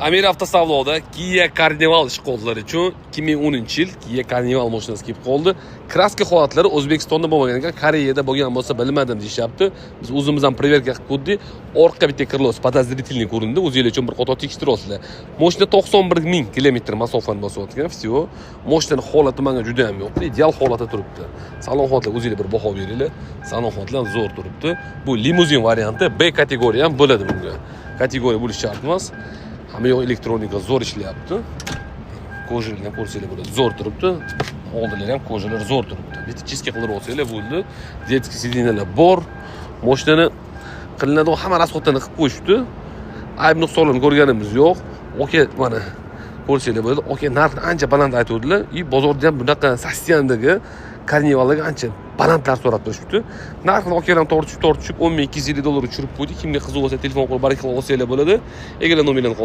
Amir Avtosavdoda Kia Carnival ishqibozlar uchun 2010-yil Kia Carnival mashinasi kelib qoldi. Краска holatlari O'zbekistonda bo'lmagan ekan, Koreyada bo'lgan bo'lsa, bilmadim, deyishyapti. Biz o'zimiz ham проверка qilib ko'rdik. Orqa bitta крыло si подозрительный ko'rindi. O'zinglar uchun bir qator tekshirasizlar. Mashina 91 ming kilometr masofani bosayotgan, всего. Mashinani holati menga juda ham yoqdi. Ideal holatda turibdi. Salon holatlariga o'zinglar bir baho beringlar. Salon holatlari zo'r turibdi. Bu limuzin varianti, B kategoriya ham bo'ladi bunga. Kategoriya bo'lishi shart emas. Hamma yoq elektronika zo'r ishlayapti. Кожа larni ham ko'rsanglar bo'ladi. Zo'r turibdi. Oldilari ham кожа lar zo'r turibdi. Bitta чистка qildirib olsanglar bo'ldi. Детский сиденья lar bor. Mashinani qilinadigan hamma расход larni qilib qo'yishibdi. Ayb nuqsonlarni ko'rganimiz yo'q. Aka, mana, ko'rsanglar bo'ladi. Aka narxni ancha baland aytuvdilar. И bozorda ham bunaqa состояние dagi Carnivallarga ancha baland narx so'rab turishibdi. Narxini akalar ham tortishib, tortishib 10 250 dollar tushirib qo'ydi. Kimga qiziq bo'lsa, telefon qilib baraka qilib olsanglar bo'ladi. Egalar nomerlarini.